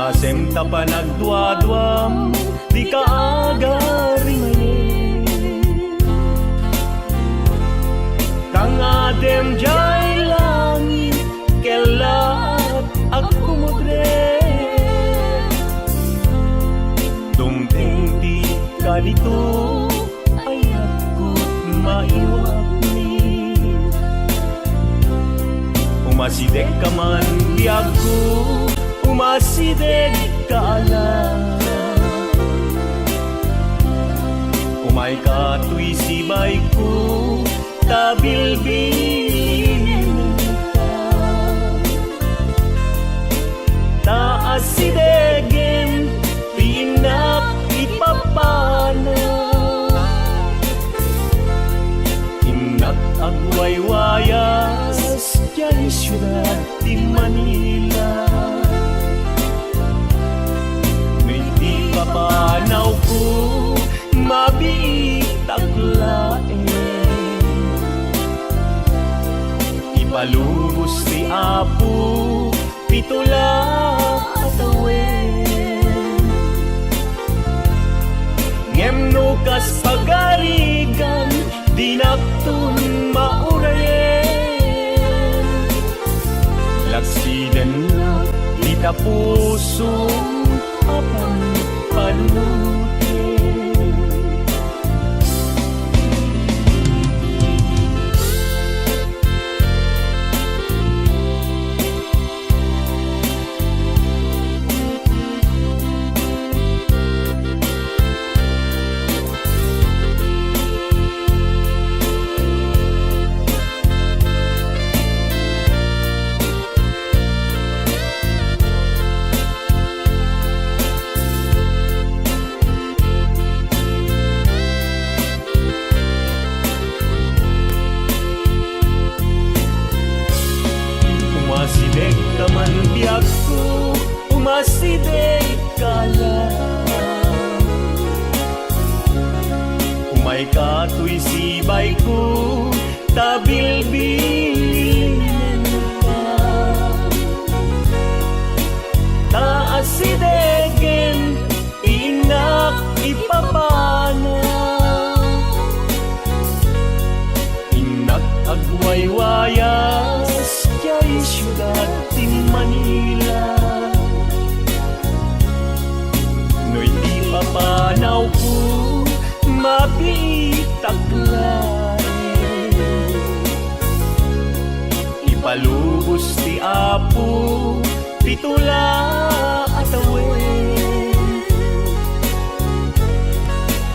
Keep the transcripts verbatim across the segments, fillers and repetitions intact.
Asem ta panagduaduam, dika agarimayen. Ta ngadem diay langit, kellaat agkumudre. Dumteng ti kanito, ayatko maiwakmi. Umasidegka man, biagko, umasidegka a la. Umayka toy sibayko, ta bilbilinenka. Ta asidegen ti innak ipapana. Innak agwaywayas diay siudad ti Manila. No iti papanawko, mabiitak laeng. Ipalubos ti Apo pito la a tawen. Ngem no kas pagarigan, dinakton maurayen. Laksidennak dita pusom a panpanuten. Umasidegka man, biagko, umasidegka la. Umayka toy sibayko, ta bilbilinenka. Ta asidegen ti innak ipapana. Innak agwaywayas diay siudad ti Manila. No iti papanawko, mabiitak laeng. Ipalubos ti Apo pito la a tawen.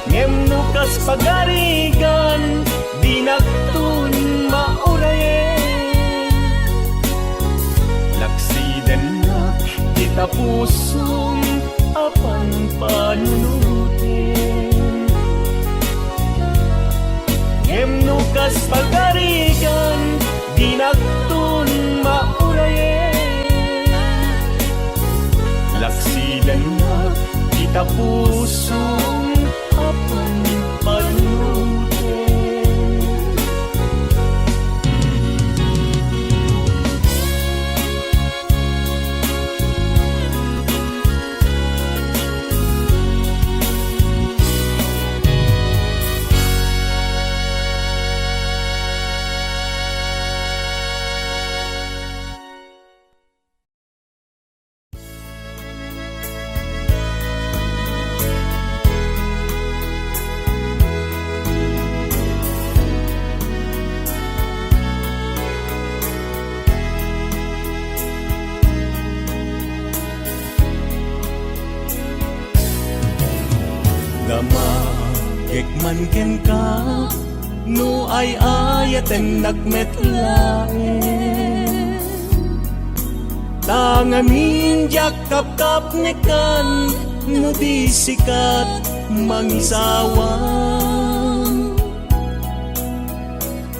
Ngem no kas pagarigan, dinakton maurayen. Laksidennak dita pusom a panpanunuten. Ngem no kas pagarigan, dinakton maurayen. Laksidennak dita pusom a panpanunuten. Damagek man kenka, no ay-ayatennak met laeng. Ta ngamin diak kapkapnekan no di sikat mangisawa.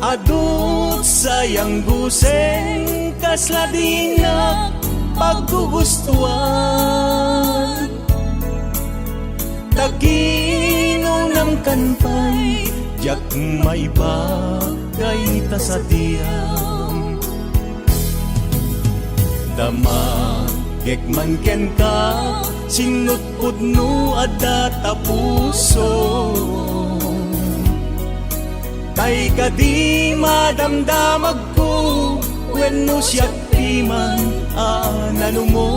Adu ti sayanggusen kasla dinak paggugustuan. Ta kinunamkan pay diak maibagay ta sadiam. Damag Kek man kenka, sinno ti pudno adda ta puso. Tay kadi madamdamagko, wenno siak ti man a nanumo.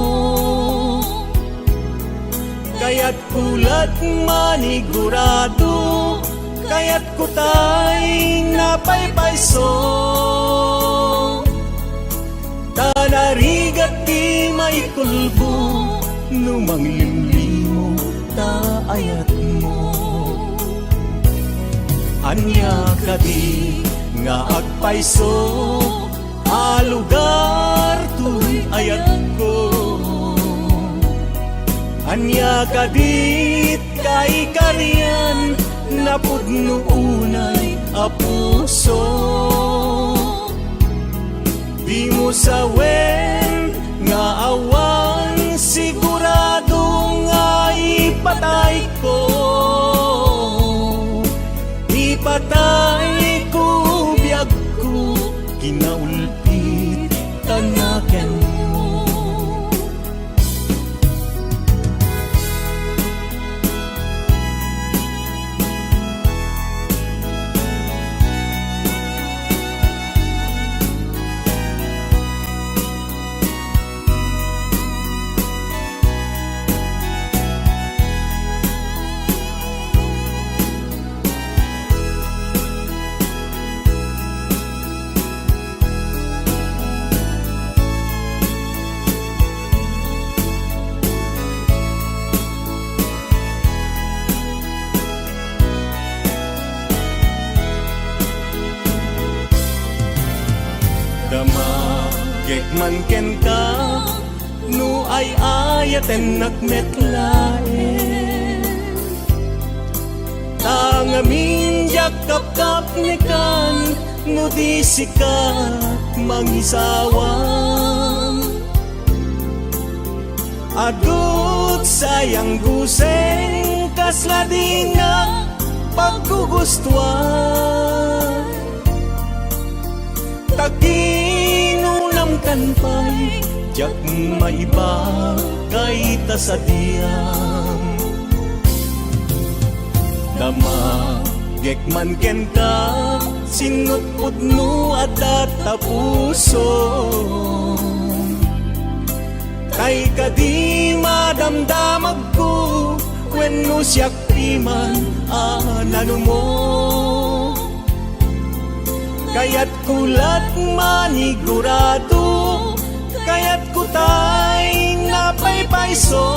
Kayatko lat manigurado, kayatko tay napaypayso. Ta narigat ti maikulbo no manglimlimo ta ayatmo. Ania kadi nga agpayso a lugar toy ayatko? Ania kadi kaikarian napudno unay a puso. Dimo sawen nga awan sigurado nga ipatayko. Ipatayko biagko, kinaulpit ta nakenmo. Damagek man kenka, no ay-ayatennak met laeng. Ta ngamin diak kapkapnekan no di sika mangisawam. Adut sayang guseng kasla di nga paggugustuan. Ta kinunamkan pay, diak maiba kayta sadiam. Damagek man kenka, sinno ti pudno adda ta puso. Tay kadi madamdamagko, wenno siak ti man a nanumo. Kayatko lat manigurado, kayatko tay napaypayso.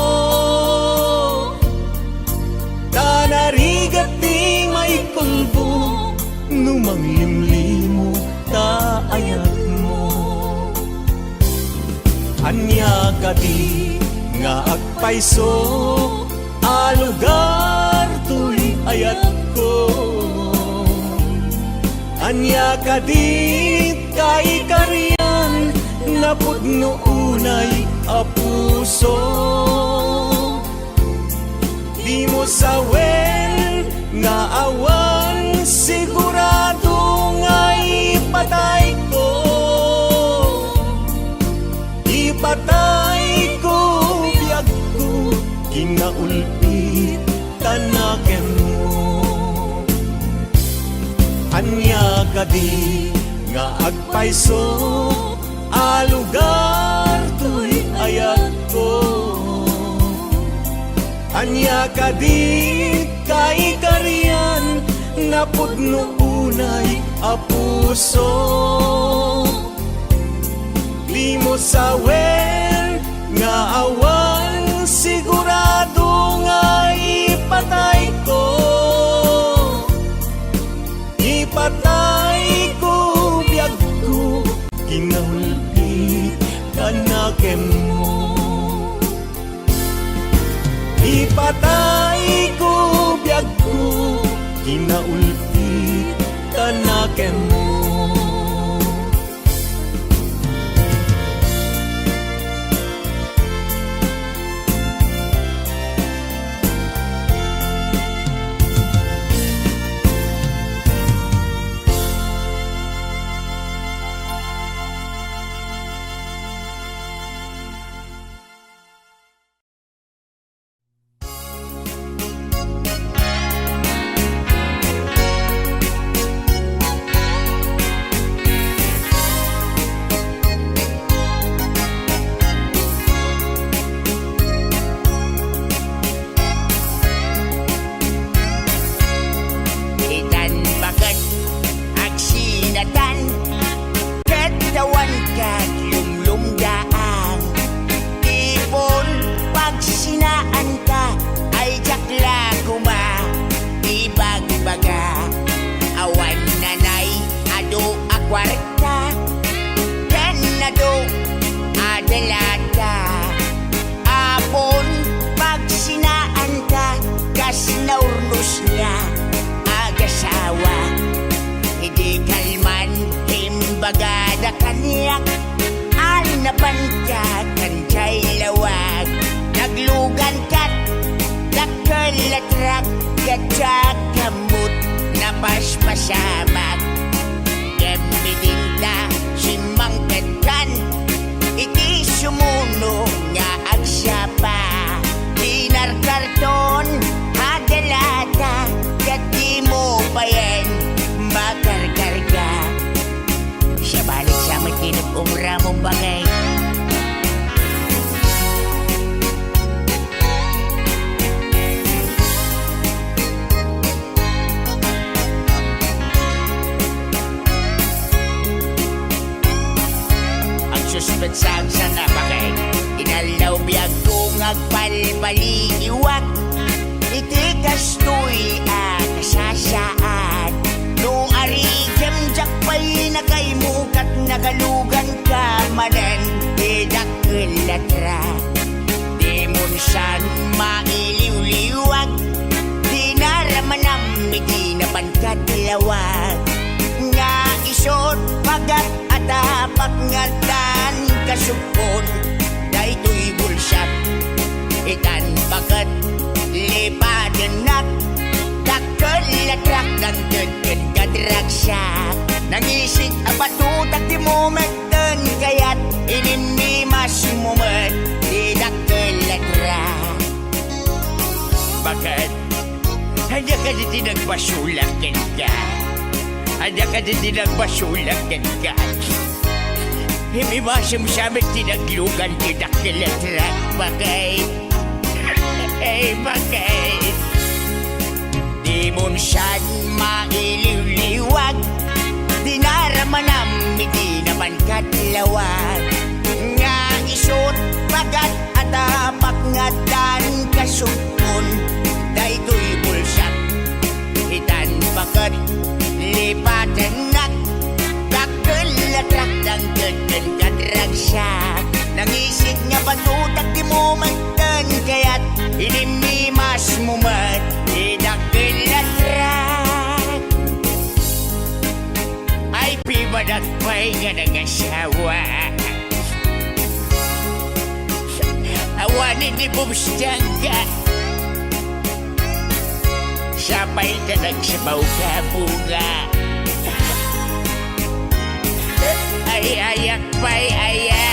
Ta narigat ti maikulbo no manglimlimo ta ayatmo. Ania kadi nga agpayso a lugar toy ayatko? Ania kadi kaikarian napudno unay a puso? Dimo sawen nga awan sigurado nga ipatayko. Ipatayko biagko, kinaulpit ta nakenmo. Ania kadi nga agpayso a lugar toy ayatko? Ania kadi kaikarian napudno unay a puso? Dimo sawen nga awan sigurado nga ipatayko. Ipatayko biagko, kinaulpit ta nakenmo. Ipatayko biagko, kinaulpit ta nakenmo. Pagada kaniak, a napanka kan jay lawag. Naglugan kat dakkel a trak, ket diak ammot napaspasamak. Ngem idinta simmangpet kan iti sumuno nga agsapa. Dinarkarton a dalata, ket dimo payen makarkarga. Siya balik sa may kinag-umra mo, bagay. Agsuspetsa sana, bagay. Inaldaw biagko nga agbalbaliiwak iti kastoy a kasasaad. No arigem, diak pay nakaimukat, nagalugan ka manen ti dakkel a trak. Dimon san mailiwliwag, dinaramanam iti napan kadlawag. Nga isut pagat a tapak nga addan kasugpon daytoy bulsak. Itan paket lipadennak, dakkel a trak nangted ken kadragsak. Nangisig a batutak ti mumek ten kayat, inimmimasmo met ti dakkel a trak. Baket? Ania kadi ti nagbasolak kenka? Ania kadi ti nagbasolak kenka? Immimasem sa met ti naglugan ti dakkel a trak, baket. Ay, baket. Dimon san mailiwliwag, dinaramanam iti napan kadlawag. Nga isut pagat a tapak nga addan kasugpon daytoy bulsak. Itan paket lipatennak, dakkel a trak nangted ken kadragsak. Nangisig nga batutak ti mumek ten kayat, inimmimasmo met ti dakkel a trak. Ay, pibadak pay nga nagasawa. Awanen ni Bubs Jangga. Siya pay ti nagsibaw ka, bunga. Ay, ayak pay, aya.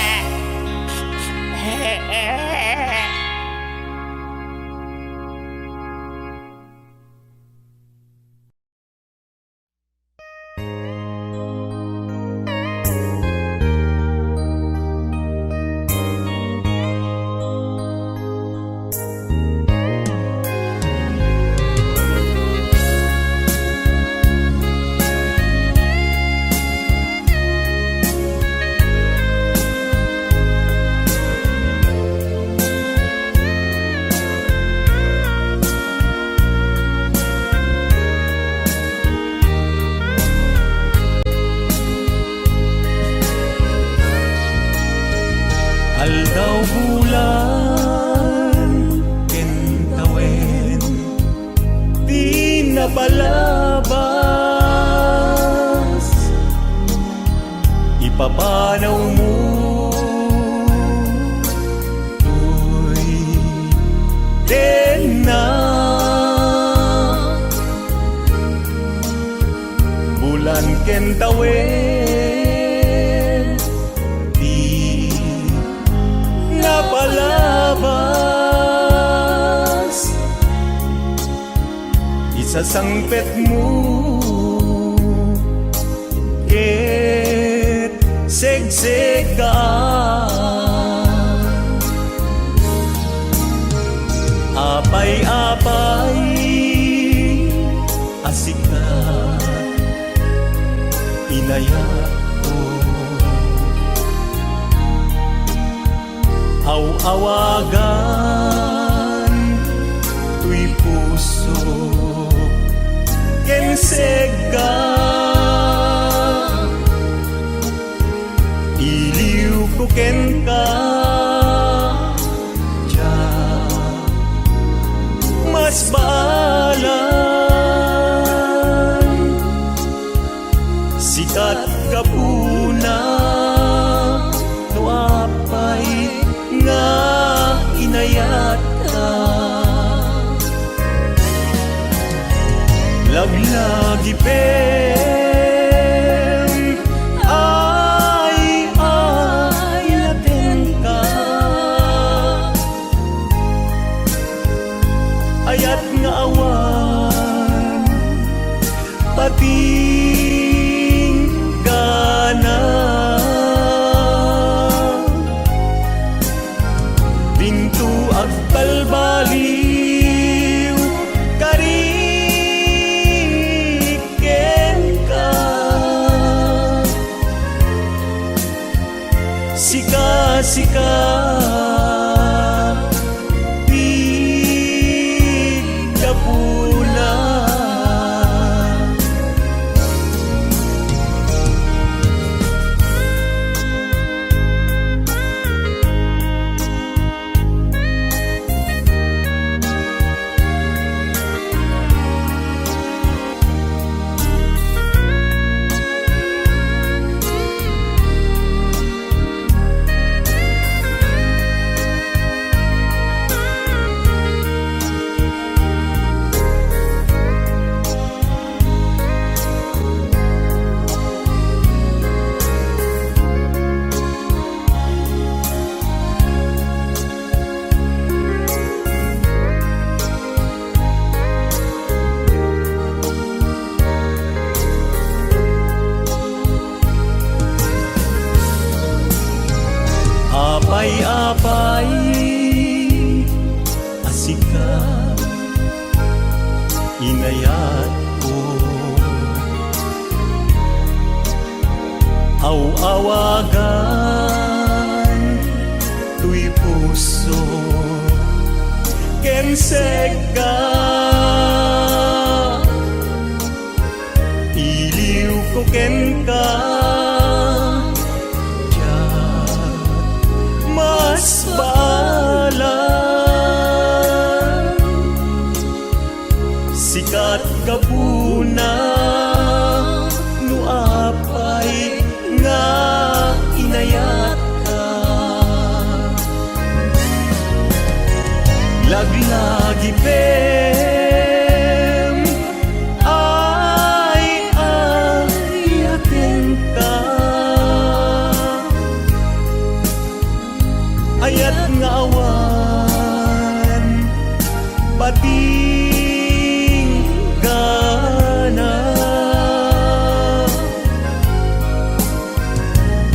Aldaw, bulan ken tawen ti napalabas. Ipapanawmo toy tennak. Bulan ken tawen ti napalabas. Isasangpetmo ket segseggaan. Apay-apay a sika, inayatko. Aw-awagan toy pusok ken segga. Iliwko kenka, diak masbaalan. Sikat, gapu Lagipem ay ayatenka, ayat nga awan patinggana. Dinto agbalbaliw kari kenka. Sika, sika, ti gapuna. Apay, apay a sika, inayatko. Aw-awagan toy puso ken sekka. Iliwko kenka, diak mas baalan. Sika ti gapuna no apay nga inayatka. Laglagipem ay ayatenka. Ayat nga awan patinggana.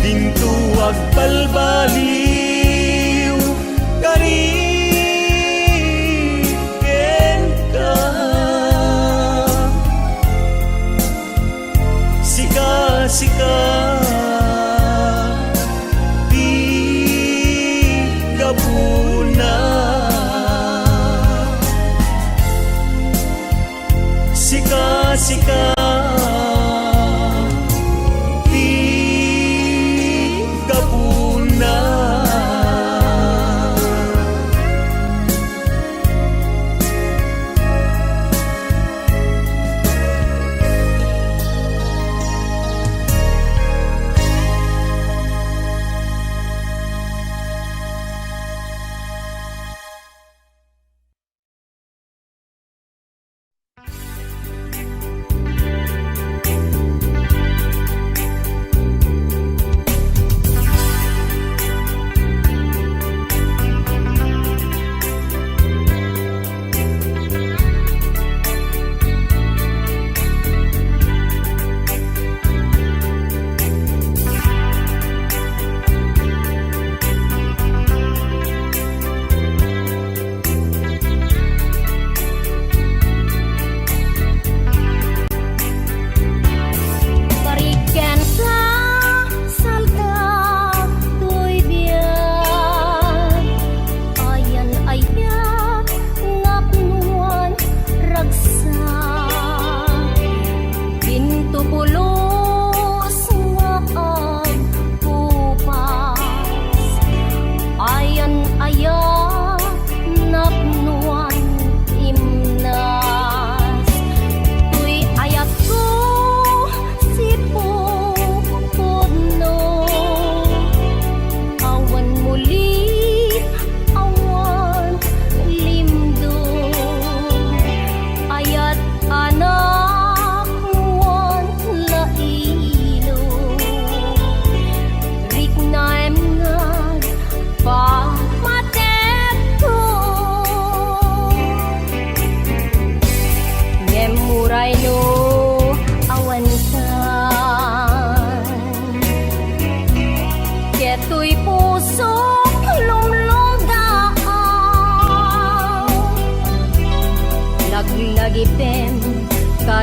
Dinto agbalbaliw kari kenka.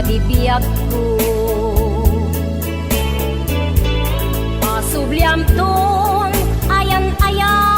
Ti biagko, asubliamton ayan-ayan.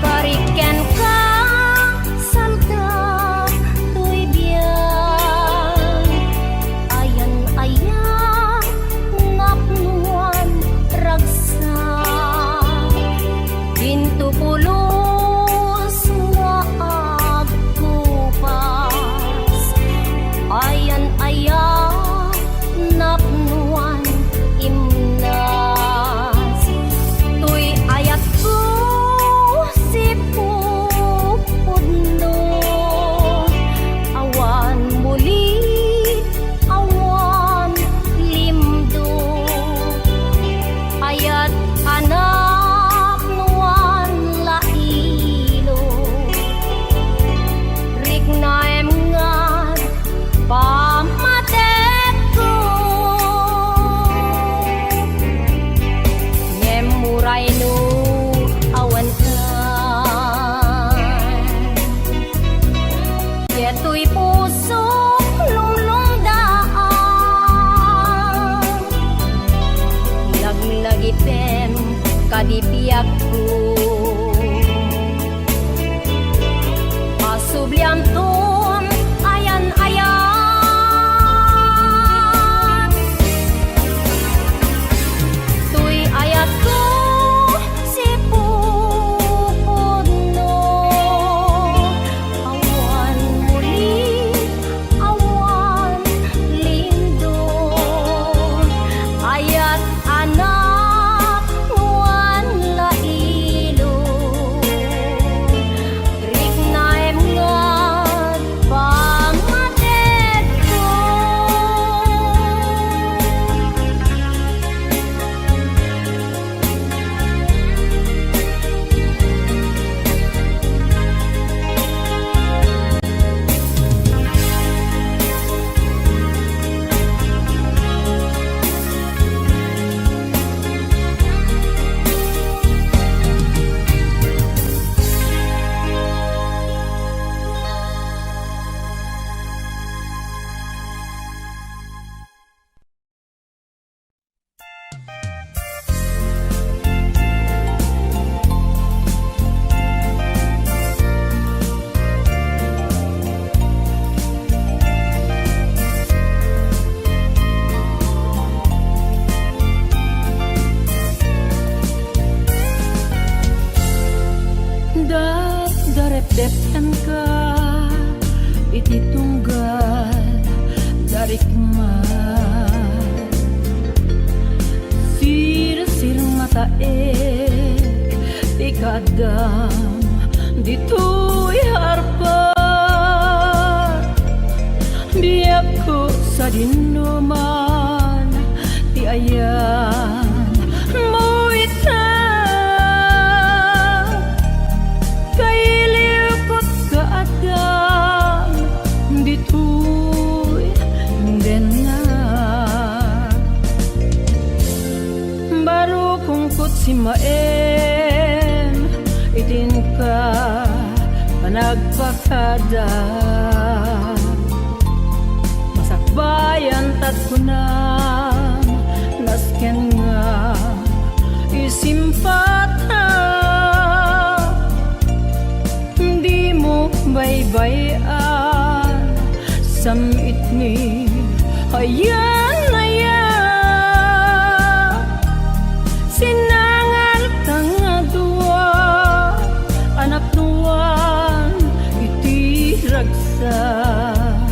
Karik kenka, salgak toy biag. Ayan-ayan napnoan ragsak. Dinto pulos nga agkupas. Ayan-ayan napnoan imnas. Toy ayatko sipupudno. Awan mulit, awan limdo. Ayat a napnoan la ilo. Riknaem nga pammatekko. Ngem uray no awankan, daytoy pusok lumlumdaan. Laglagitem kadi biagko. Asubliamton ayan-ayan. Toy ayatko sipupudno. Awan mulit, awan limdo. Ayat a napnoan la ilo. Riknaem nga pammatekko. Dardarepdep kenka iti tunggal darikma. Sirsirmataek ti kaaddam ditoy arpa. Biagko sadinoman ti ayanmo ita. Kailiwko ti kaaddam ditoy denna. Barukongko ti simmaem iti inka a nagpakada. Masakbayan ta kunam nasken nga isimpata. Dimo baybay-an, sam-itmi ayan-ayan. Sinangalta nga dua a napnoan iti ragsak.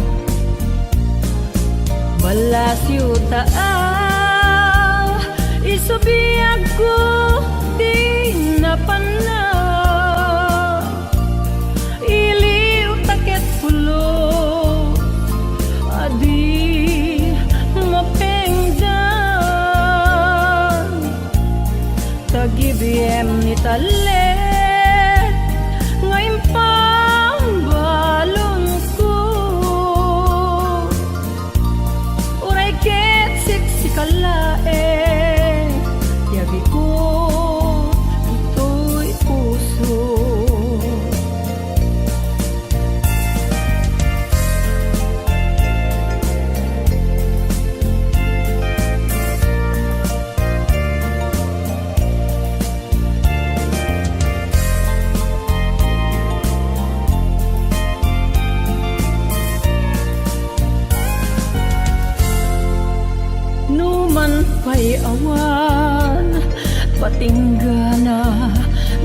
Ballasiw ta a isu biagko ti napanna. Iliw ta ket pulos Awan patinggana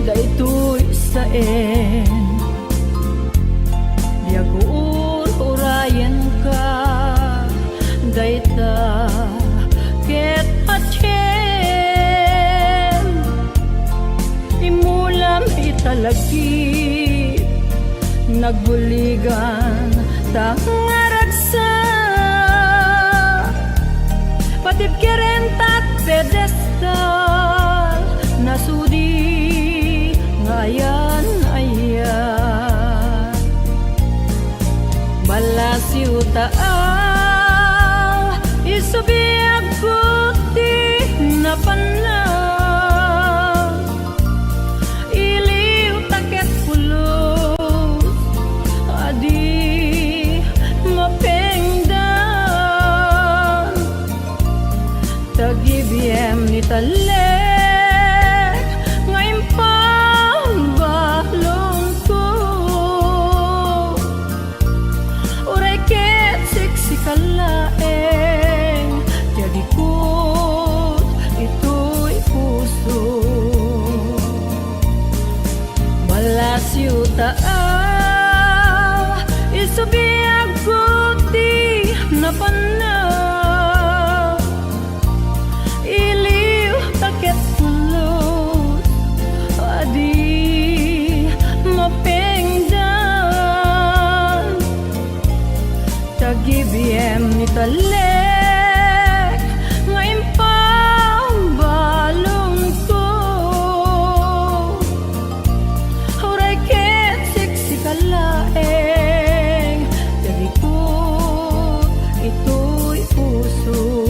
daytoy saen. Diak ur-urayenka dayta ket patien. Imulam ita lagip, nagbuligan ta ngaragsak. Patib kerenta pedestal, nasudi nga ayan-ayat. Balasiw ta a, isu biagko ti napanna. Iliw ta ket pulos, adi mapengdan. Tagibiem ni talek nga impambalonko. Uray ket siksika laeng ti agikut itoy puso. Balasiw ta a, isu biagko ti napanna. Iliw ta ket pulos, adi mapengdan. Tagibiem ni talek nga impambalonko. Uray ket siksika laeng ti agikut itoy puso.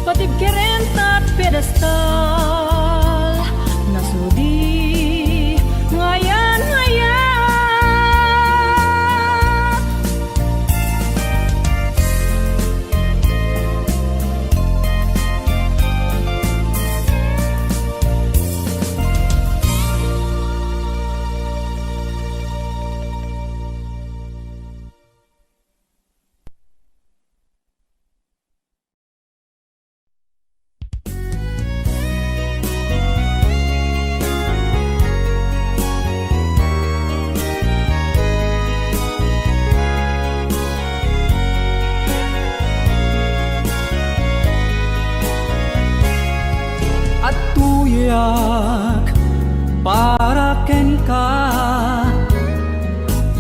Patib kerenta pedestal, nasudi nga ayan-ayat. Agtuyak para kenka,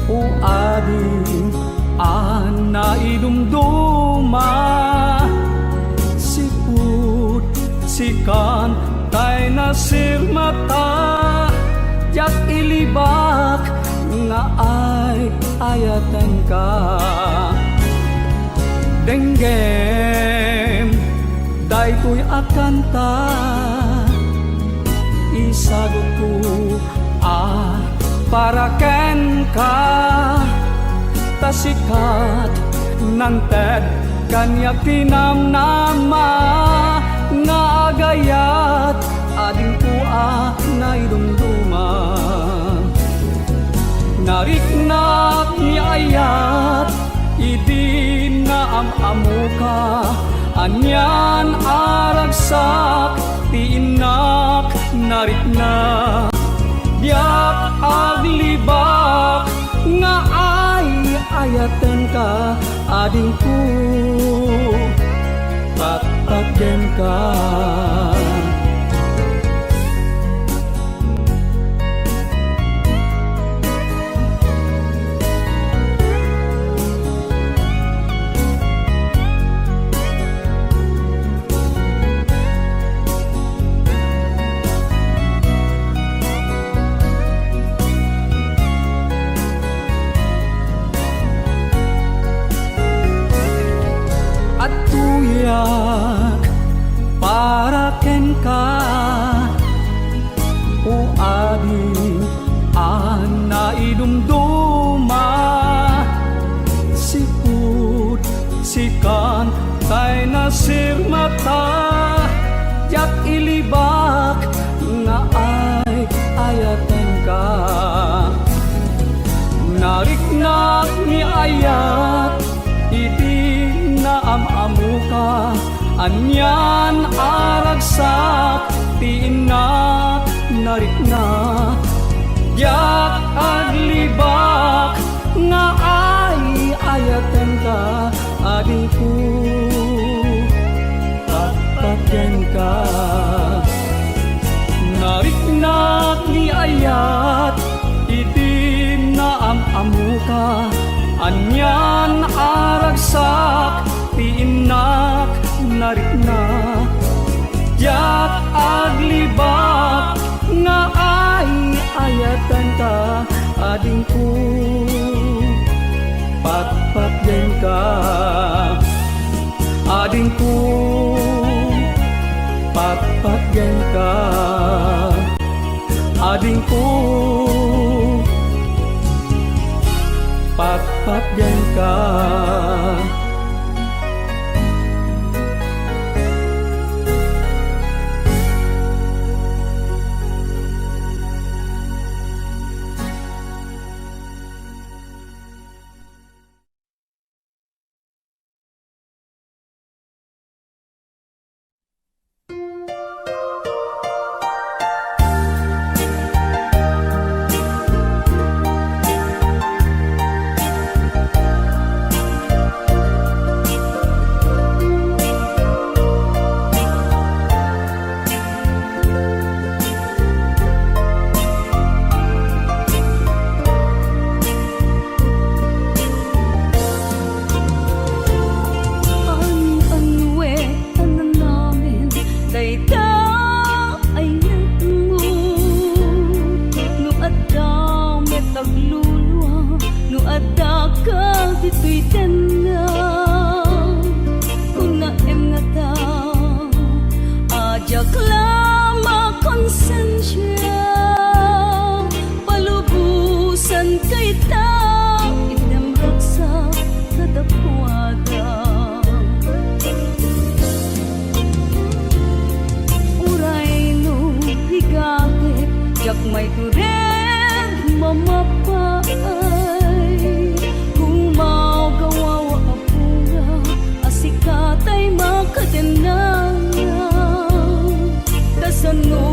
O Adi a naidumduma, sipud sikan tay nasirmata, diak ilibak nga ay-ayatenka. Denggem daytoy a kanta, isagutko a para kenka, ta sikat, nanted kaniak ti namnama nga agayat, adingko a naidumduma. Nariknak ni ayat idi naam-amoka, anian a ragsak ti innak. Nariknak, diak aglibak nga ay-ayatenka, adingko patpatgenka. Agtuyak para kenka, O Adi a naidumduma, sipud sikan tay nasirmata, diak ilibak nga ay-ayatenka. Nariknak ni ayat idi naam-amoka, Anian a ragsak ti innak narikna, diak aglibak nga ay-ayatenka, adingko, patpatgenka. Nariknak ni ayat idi naam-ammoka, anian a ragsak ti innak narikna. Diak aglibak nga ay-ayatenka, adingko, patpatgenka. Adingko, patpatgenka. Adingko, patpatgenka. An-anwe a nanamen dayta ay netmo. No adda met aglulua, no adda ka ditoy tengnga, kunaem ngata a diak la makonsensia. Palubosan kayta, item ragsak kadakuada. Uray no rigatep, diak maitured mamapaay. Kung mawgawawa a pura, a sika tay makadenna. Kasano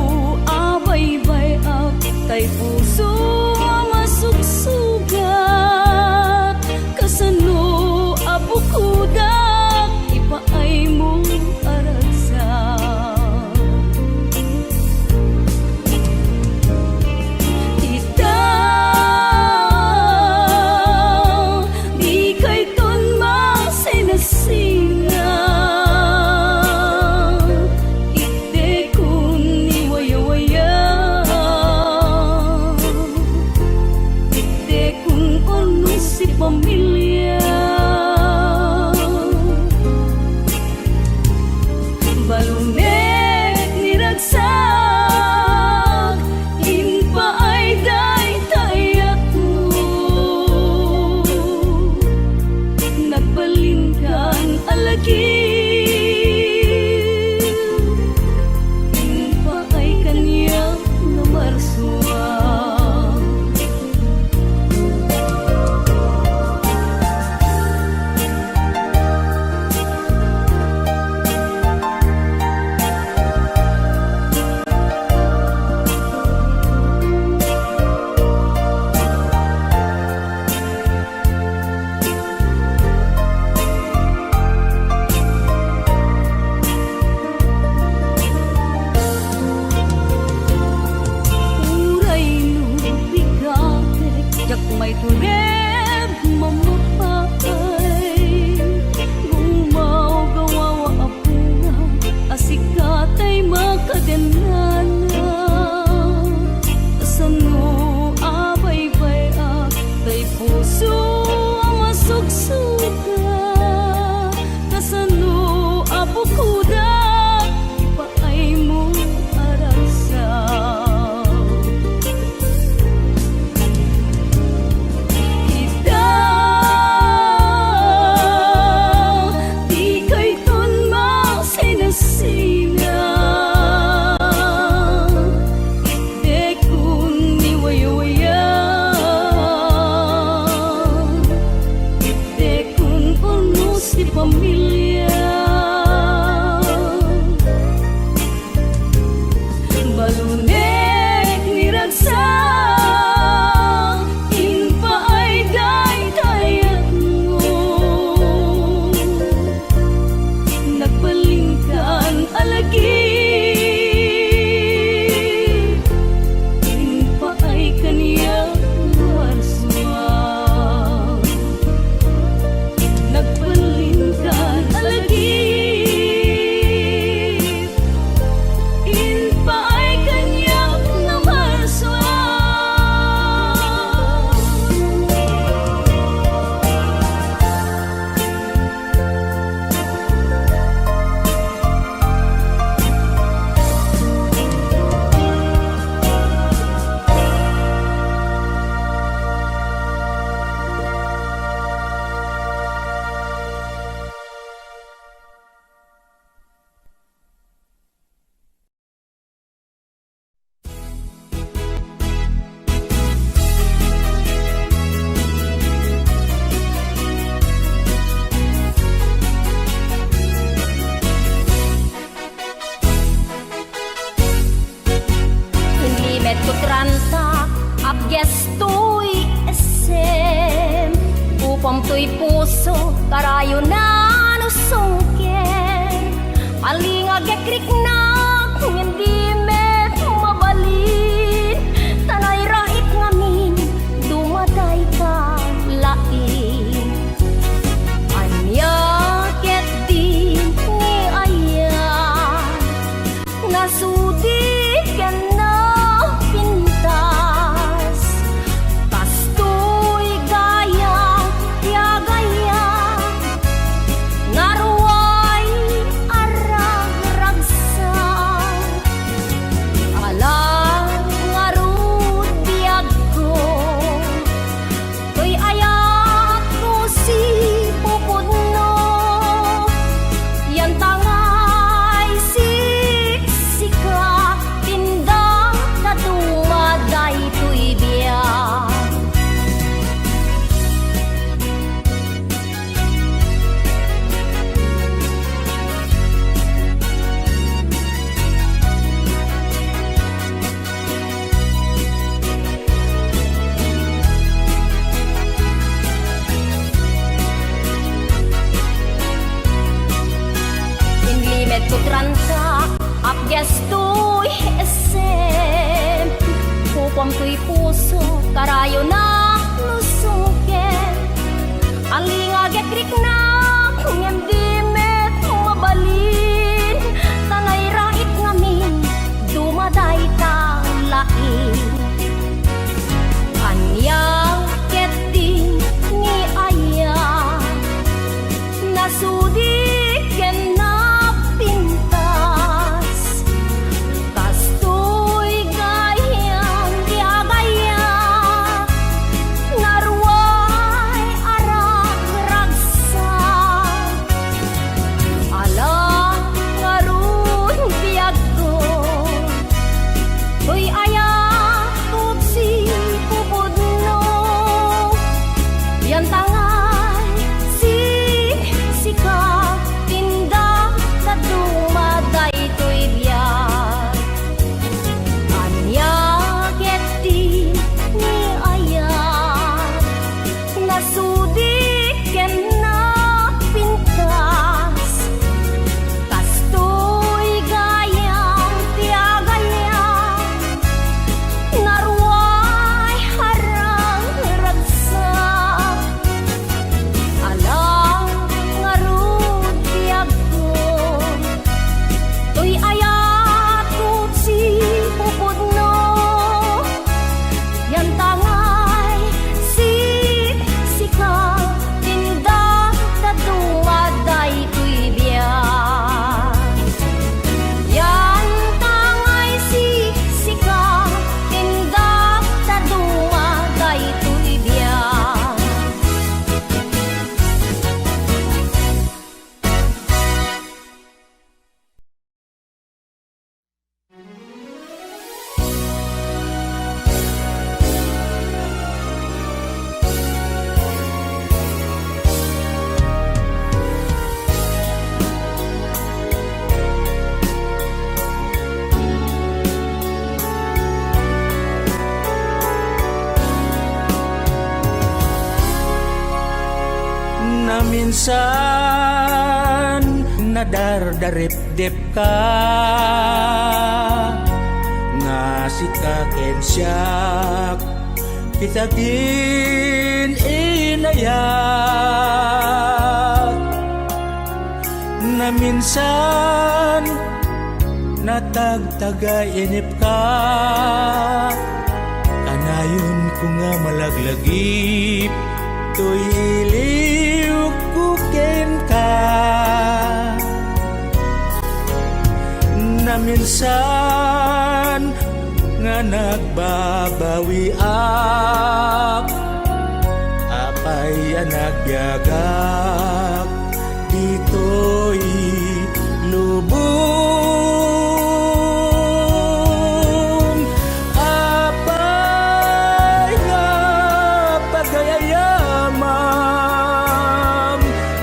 a baybay-ak tay puso a masuksugat? Kasano a bukodak ipaaymo a ragsak? Ita, Met kutranta, abges toy essem. Upom toy puso, karayona no sungkem. Alingagek riknak, ngem di met mabalin. Ta nairait ngamin, dumadayta laeng. Ania ketdi ni aya? Nasudi ken napintas. Kastoy gayam ti agayam. Nga ruay a ragragsak. Ala ngarud biagko. Toy ayat ko sipupudno, yan tangay siksika, tinda ta dumadaytoy biag. Inlimed ko tranta, apgestoy essem. Kukuam toy puso, karayona no sungkem. Alingagek riknak, ngem di met mabalin. Ta nairait ngamin, dumadayta laeng. Ania ketdi ni aya? Nasudi ken napintas. Kastoy gayam ti agayam, nga ruay a ragragsak. Ala ngarud biagko, toy ayat ko sipupudno, yan tangay siksika, tinda ta dumadaytoy biag. Ania ketdi ni aya? Nasudi ken napintas. Kastoy gayam ti agayam, nga ruay a ragragsak. Ala ngarud biagko, toy ayat ko sipupudno, yan tangay siksika, tinda ta dumadaytoy biag. Yan tangay siksika, tinda ta dumadaytoy biag. Naminsan, nadardaripdipka, nga sika ken siak, kita kin inayat. Naminsan, natagtagainipka, kanayonko nga malaglagip toy iliwko kenka. Naminsan, nga nagbabawiak, apay a nagyagak ditoy lubong. Apay nga pagayayamam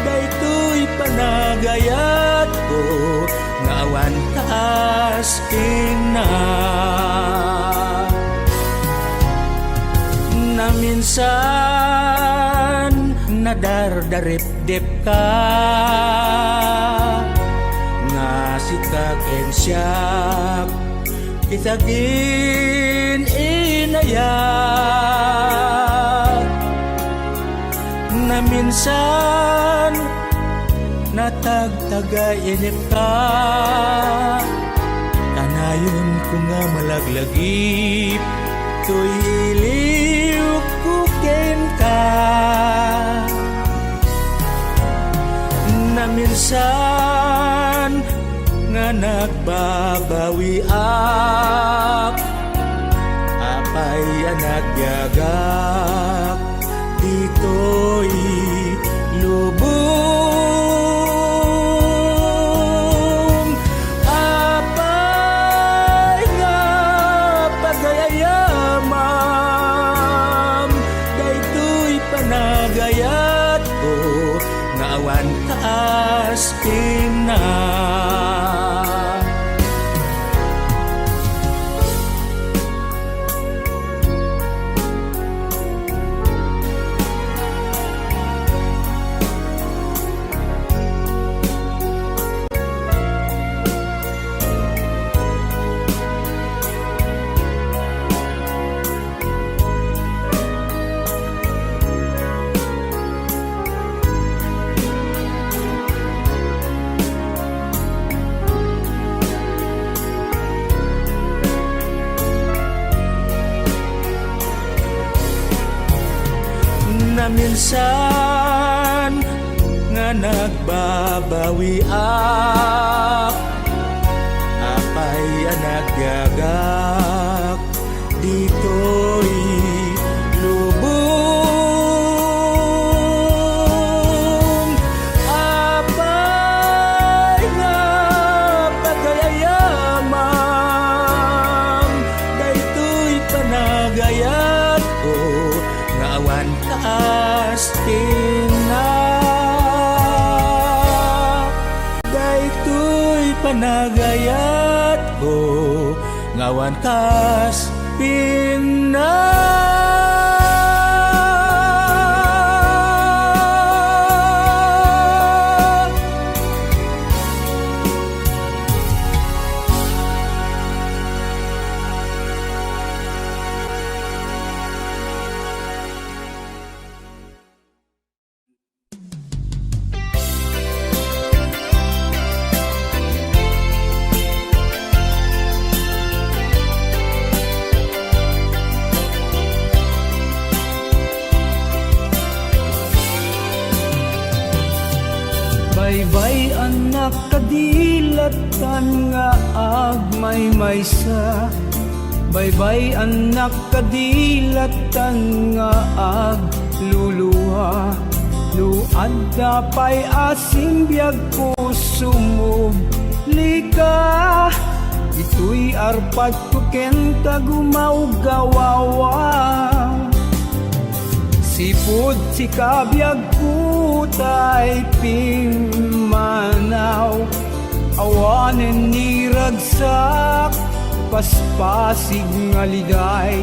daytoy panagayatko nga awan kas kennak. Minsan nadardaripdipka nga sika ken siak ti agin-inayat. Naminsan natagtagainipka, kanayonko nga malaglagip toy iliwko kenka. Naminsan nga nagbabawiak, apay a nagyagak ditoy lubong. Apay nga pagayayamam daytoy panagayatko nga awan kaas-asina. Naminsan nga nagbabawiak, apay a nagyagak ditoy lubong. Apay nga pagayayamam daytoy panagayatko nga awan kaas-asina. Daytoy panagayatko nga awan kaas-asina. Baybay-annak kadi lattan nga agmaymaysa. Baybay-annak kadi lattan nga agluluha. No adda pay a simbiagko, sumublika. Ditoy arpadko kenka gumawgawawa. Sipud sika biagko tay pimmanaw. Awanen ni ragsak, paspasig nga liday.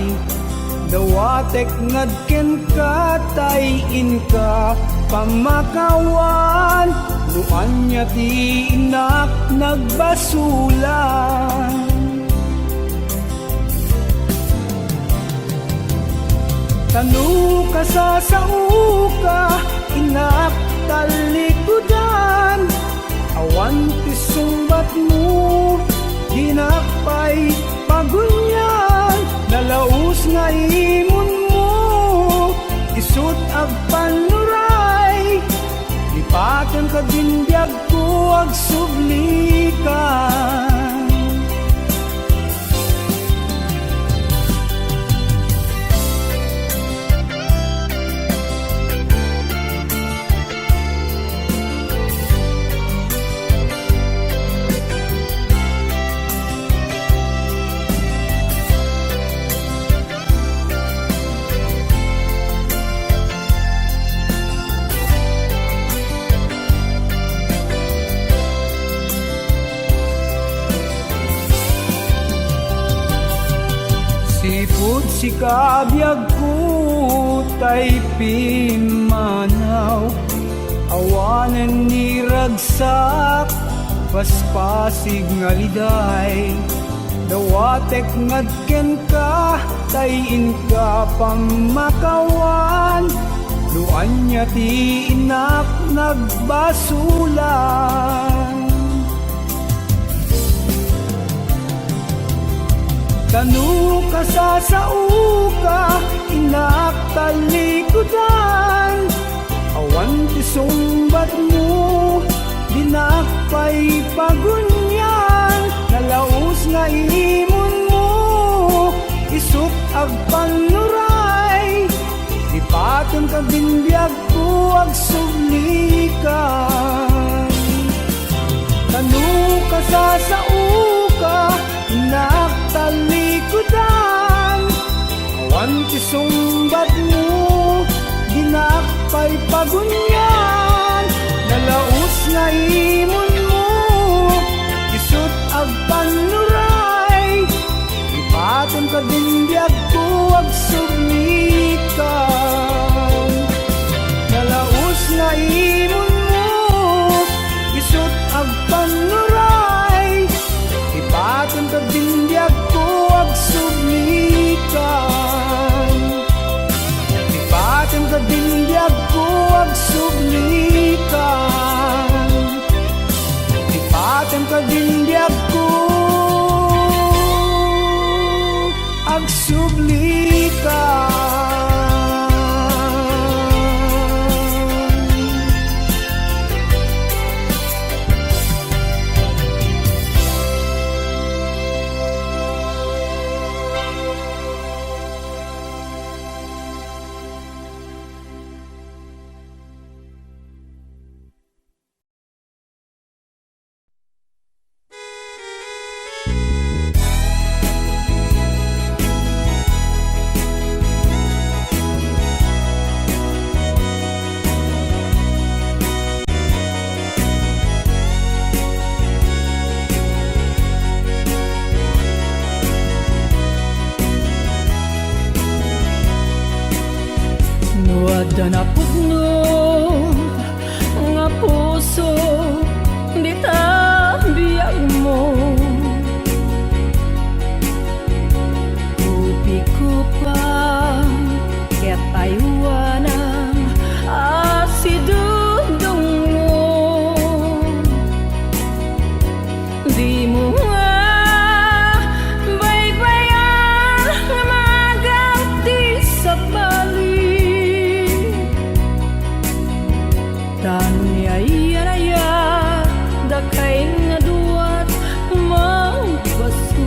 Dawatek nga kenka tay inka pamakawan, no ania ti innak nagbasolan. Ta no kasasaoka, innak, tallikudan, awan ti sungbatmo, dinak pay pagunian. Nalaus nga imunmo, isut' agpannuray. Lipatenka din biagko, agsublika. Ipud sika, biagko, tay pimmanaw, awanen ni ragsak, paspasig nga liday. Dawatek nga kenka, tay inka pammakawan, no ania ti innak nagbasolan. Ta no kasasaoka, innak talikudan, awan ti sungbatmo, dinak pay pagunian. Nalaus nga imunmo, isut' agpannuray, ipatem kadin biagko, agsubli ka. Ta no kasasaoka, innak talikudan, awan ti sungbatmo, dinak pay pagunian. Nalaus nga imunmo, isut' agpannuray, ipatem kadin biagko, agsubli ka. Nalaus nga imunmo, isut' agpannuray, ipatem kadin biagko, agsubli ka. Ipatem kadin biagko, agsubli ka. Ipatem kadin biagko, agsubli ka. No adda napudno nga puso dita biagmo, kupikupam ket aywanam a sidudongmo. Dimo nga baybay-an nga maagak ti sabali. Ta no ni ayan-ayat dakay nga duat, magbasudi.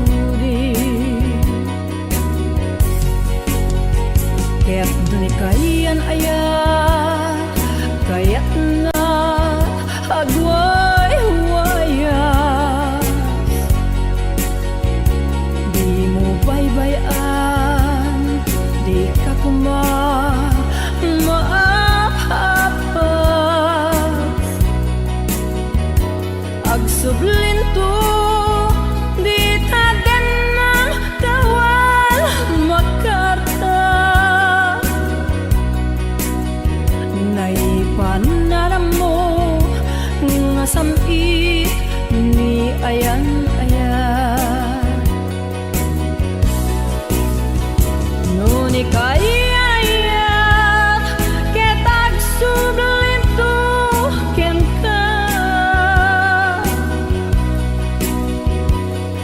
Ket no ni kayan-ayat, kayatna agwaywayas. Dimo baybay-an, dika koma maappas. Agsublinto dita dennang tawal makarta. Naipan a nammo nga sam-it ni ayan-ayat. No ni kayan-ayat ket agsublinto kenka,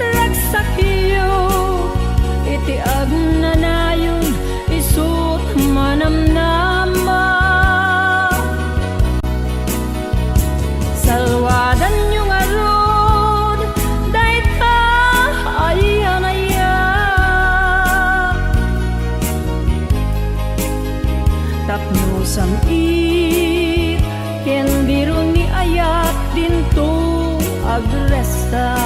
ragsakyo iti agnanayon, isut' manamnama. Salwadanyo ngarud dayta ayan-ayat. Tapno sam-it ken biro ni ayat dinto agresta.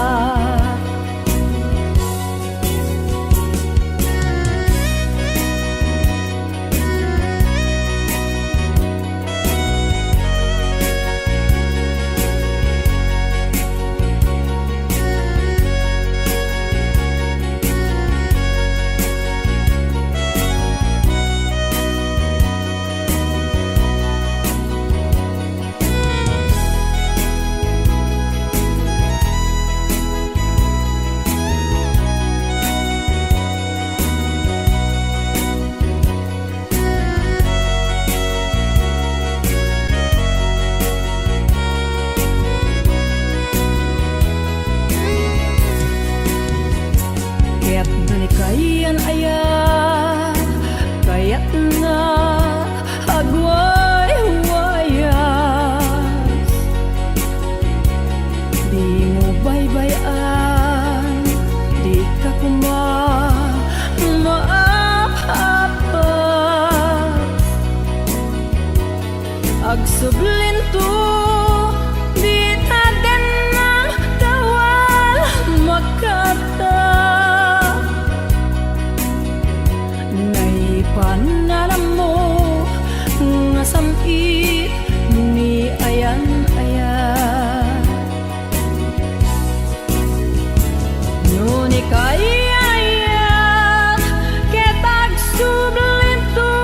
It ni ayan-ayan. No ni kayayat ket agsublinto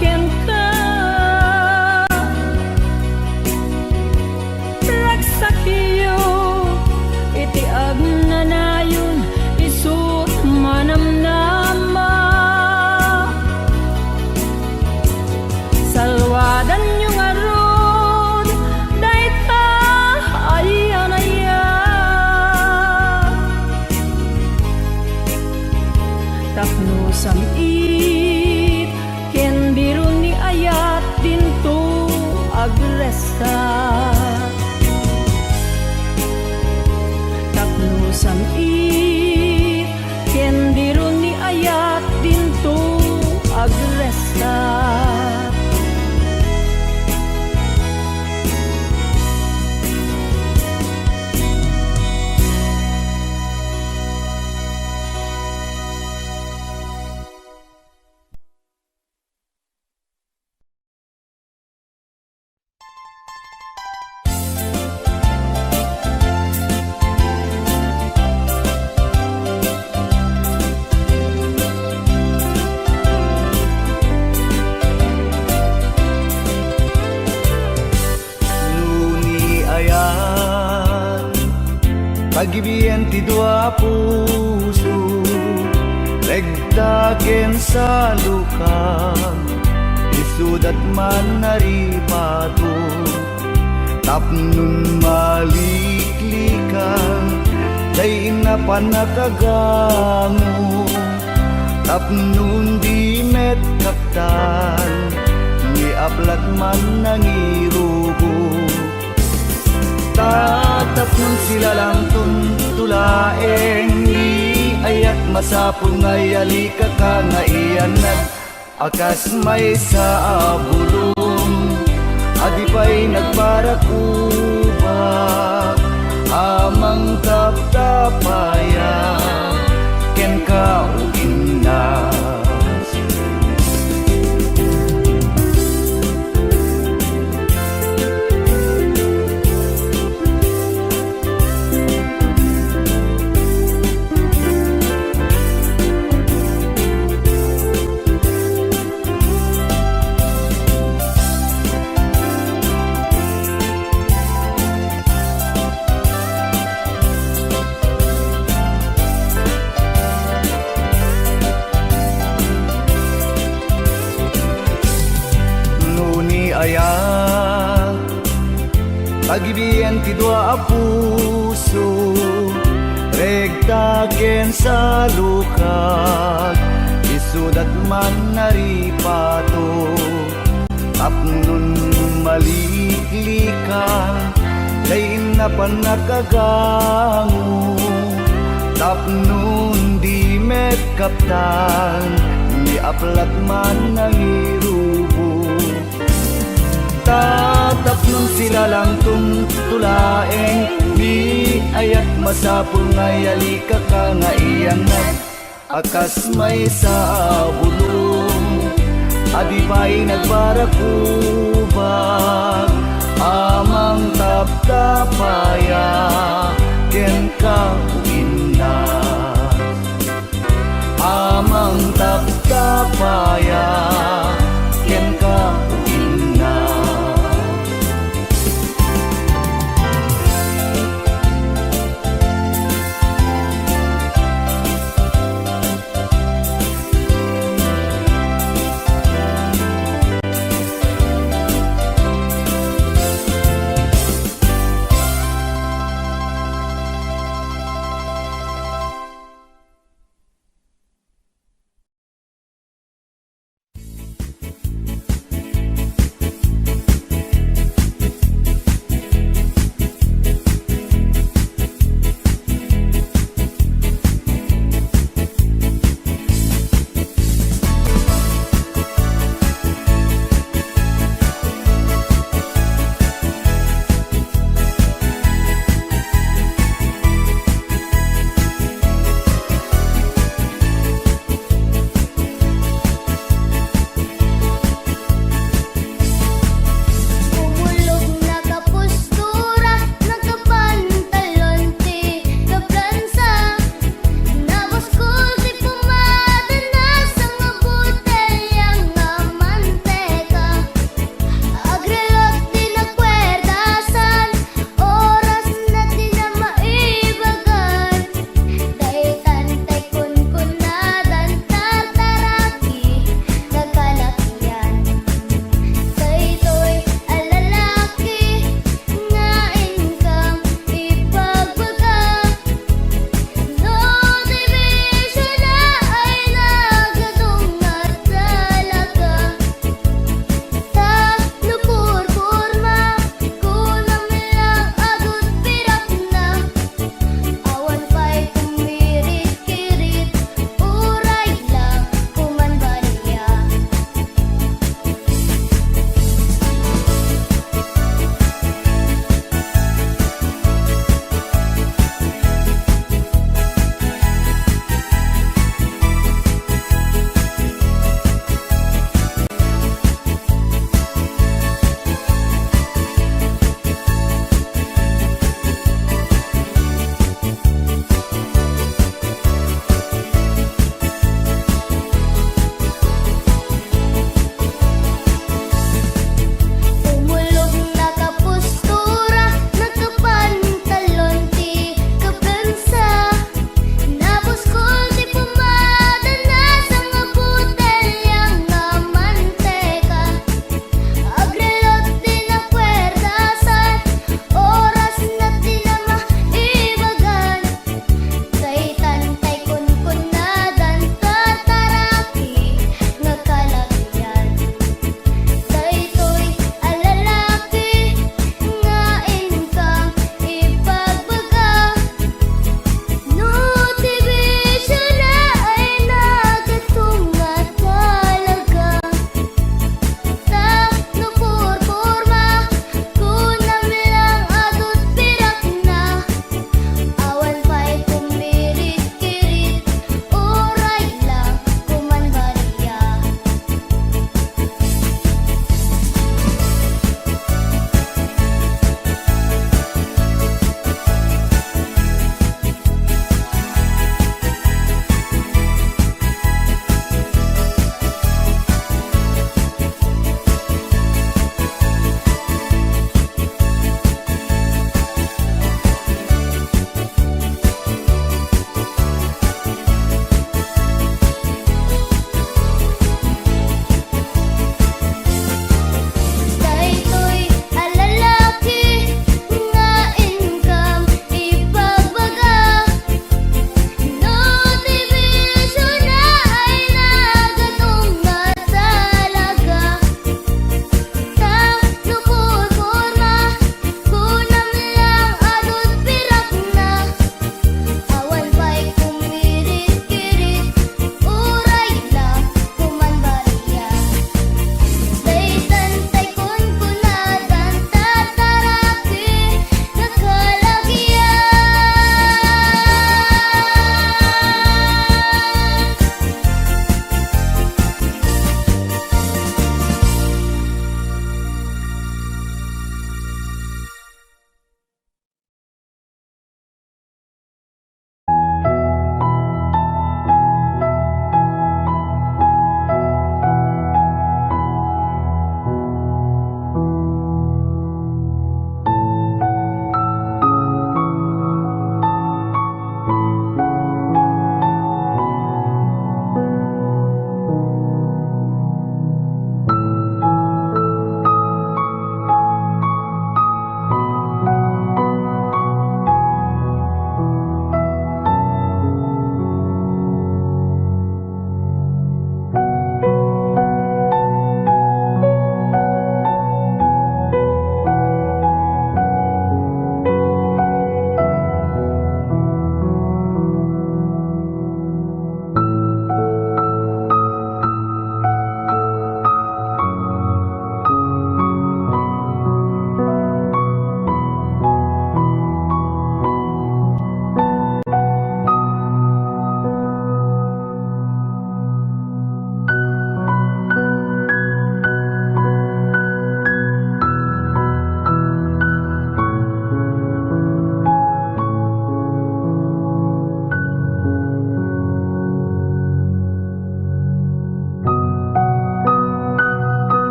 kenka, ragsakyo iti agnanayon, isut' manamnama. Salwadanyo ngarud dayta ayan-ayan. Tapno sam-it ken biro ni ayat dinto agresta. Tapno sam-it ken biro ni ayat dinto agresta. No ni ayan, pagibien ti dua a puso, regta ken salukag, isudat man a ripato, tapnon maliklikan, dayna pannakagango. Tapnon di met kaptan, ni aplat man nangirubo. Ta tapnon sila langton to laeng ni ayat, masapul nga yalikaka nga iyanat a kas maysa a bulong a di pay nagparakubak a mangtaptapaya kenka, o inna. No ni aya, pagibien ti dua a puso, regta ken salukag, isudat man a ripato. Tapnon maliklikan, dayna pannakagango. Tapnon di met kaptan, ni aplat man nangirubo. Ta tapnon sila langton to laeng ni ayat, masapul nga yalikaka nga iyanat a kas maysa a bulong a di pay nagparakubak a mangtaptapaya kenka, o inna. A mangtap